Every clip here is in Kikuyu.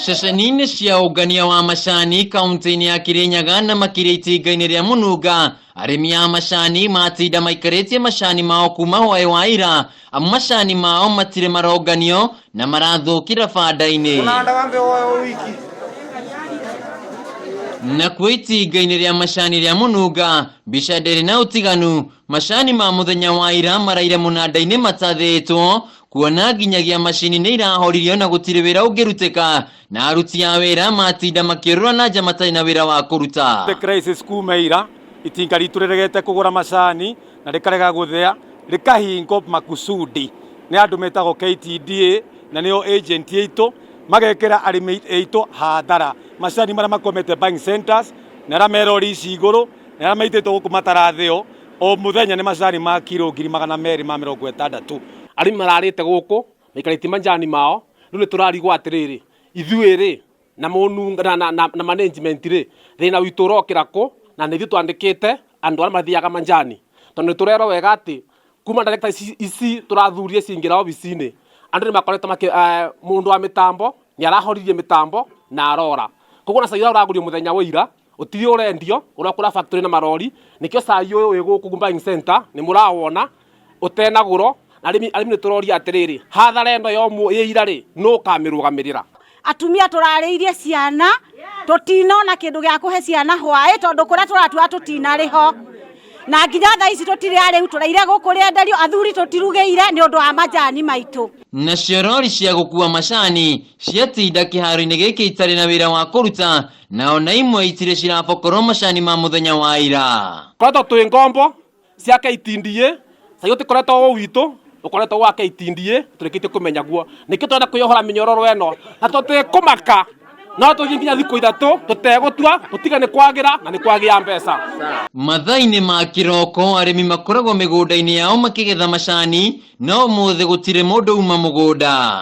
Ceceni-inĩ cia ũngania wa macani kaunti-inĩ ya Kirinyaga na makĩria itinga-inĩ rĩa Mũnunga, arĩmi a macani matinda maikarĩtie macani mao kuma hwaĩ wa ira, amu macani mao matirĩ maronganio na marathũkĩra banda-inĩ. Nakuo itinga-inĩ rĩa macani rĩa Mũnunga, mbica ndĩrĩ na ũtiganu, macani ma mũthenya wa ira maraire mũnanda-inĩ matathĩĩtwo, kuona nginyagia macini nĩ irahoririo na gũtirĩ wĩra ũngĩrutĩka, na aruti a wĩra matinda makĩũrũra na nja matarĩ na wĩra wa kũruta. The crisis kuma ira itinga ritũ rĩregete kũgũra macani na rĩkarega gũthea rĩkahingwo makusudi nĩ andũ metagwo KTDA na nĩo agent aitũ magekĩra arĩmi aitũ hathara. Macani marĩa makomete buying centers na arĩa me rori ici igũrũ na arĩa maitĩtwo gũkũ matarathĩo o mũthenya nĩ macani ma kiro 260,000. Arĩmi mararĩte gũkũ maikarĩtie manjani mao, rĩu nĩ tũrarigwo atĩrĩrĩ, ithuĩ rĩ na mũnunga na, na, na, na management rĩ, thĩna witũ ũrokĩra kũ? Na nĩ ithuĩ twandĩkĩte andũ arĩa mathiaga manjani, tondũ nĩ tũrerwo wega atĩ kuma director ici, ici tũrathurie cingĩra obici-inĩ, andũ nĩ makoretwo makĩ mũndũ wa mĩtambo nĩ arahoririe mĩtambo na arora. Koguo ona cai ũrĩa ũragũrio mũthenya wa ira ũtirĩ ũrendio, ũrakũra factory na marori, nĩkĩo cai ũyũ wĩ gũkũ buying center nĩ mũrawona ũtenagũro. Arĩmi arĩmi nĩ tũroria atĩrĩrĩ, hathara ĩno ya ira rĩ, nũ ũkamĩrũgamĩrĩra? Atumia tũrarĩirie ciana tũtinona kĩndũ gĩa kũhe ciana hwaĩ, tondũ kũrĩa tũratua tũtinarĩho, na nginya thaa ici tũtirĩ arĩu, tũraire gũkũ rĩenderio athuri tũtirugĩire nĩ ũndũ wa majani maitũ. Nacio rori cia gũkua macani ciatinda kĩharo-inĩ gĩkĩ itarĩ na wĩra wa kũruta, na ona imwe itirĩ cirabokorwo macani ma mũthenya wa ira. Koretwo twĩ ngombo cia KTDA, cai ũtikoretwo wĩ witũ, ũkoretwo wa KTDA, tũrĩkĩtie kũmenya guo. Nĩkĩo tũrenda kwĩyohora mĩnyororo ĩno, na tũtikũmaka, no tũthiĩ nginya thikũ ithatũ tũtegũtua, tũtige nĩ kwagĩra na nĩ kwagĩa mbeca. Mathaa-inĩ ma kĩroko arĩmi makoragwo mĩgũnda-inĩ yao makĩgetha macani, no ũmũthĩ gũtirĩ mũndũ uma mũgũnda.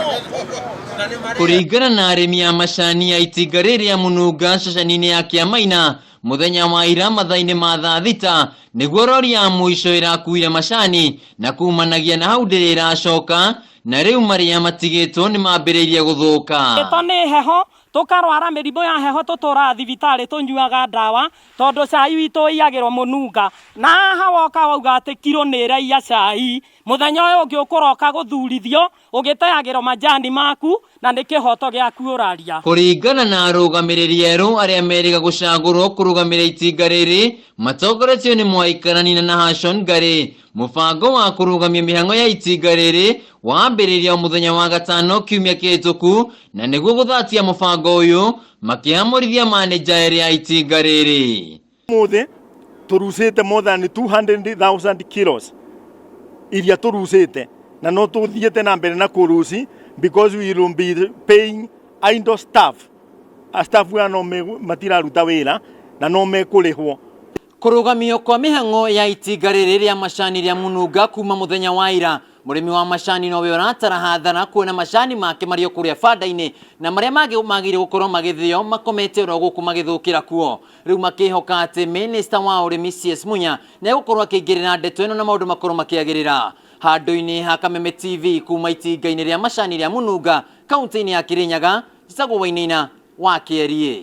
Kũringana na arĩmi a macani a itinga rĩrĩ rĩa Mũnunga ceceni-inĩ ya Kĩamaina, mũthenya wa ira mathaa-inĩ ma thaa thita nĩguo rori ya mũico ĩrakuire macani, na kumanagia na hau ndĩrĩ ĩracoka, na rĩu marĩa matigĩtwo nĩ mambĩrĩirie gũthũka. Ĩto nĩ heho, tũkarwara mĩrimũ ya heho, tũtũraga thibitarĩ tũnyuaga ndawa, tondũ cai witũ ũiyagĩrwo mũnunga. Na haha woka wauga atĩ kiro nĩ ĩraiya cai, mũthenya ũyũ ũngĩ ũkũroka gũthurithio, ũgĩteagĩrwo majani maku, na nĩ kĩhoto gĩaku ũraria. Kũringana na arũgamĩrĩri erũ arĩa merĩga gũcagũrwo kũrũgamĩrĩra itinga rĩrĩ matongoretio nĩ Mwai Karanina na Hashon Ngari, mũbango wa kũrũgamia mĩhang'o ya itinga rĩrĩ wambĩrĩirie o mũthenya wa gatano kiumia kĩhĩtũku, na nĩguo gũthatia mũbango ũyũ makĩamũrithia manĩja erĩ a itinga rĩrĩ. Ũmũthĩ tũrucĩte more than 200,000 kilos iria tũrucĩte, na no tũthiĩte na mbere na kũruci because we will be paying idle staff. A staff aya no matiraruta wĩra na no mekũrĩhwo. Kũrũgamio kwa mĩhang'o ya itinga rĩrĩ rĩa macani rĩa Mũnunga kuma mũthenya wa ira, mũrĩmi wa macani nowe ũratara hathara kuona macani make marĩ o kũrĩa banda-inĩ na marĩa mangĩ magĩrĩire gũkorwo magĩthĩo makomete oro gũkũ magĩthũkĩra kuo. Rĩu makĩhoka atĩ minista wa ũrĩmi CS Munya nĩegũkorwo akĩingĩrĩra ndeto ĩno na maũndũ makorwo makĩagĩrĩra. Handũ-inĩ ha Kameme TV kuma itinga-inĩ rĩa macani rĩa Mũnunga kaunti-inĩ ya Kirinyaga, njĩtagwo Wainaina wa Kĩeriĩ.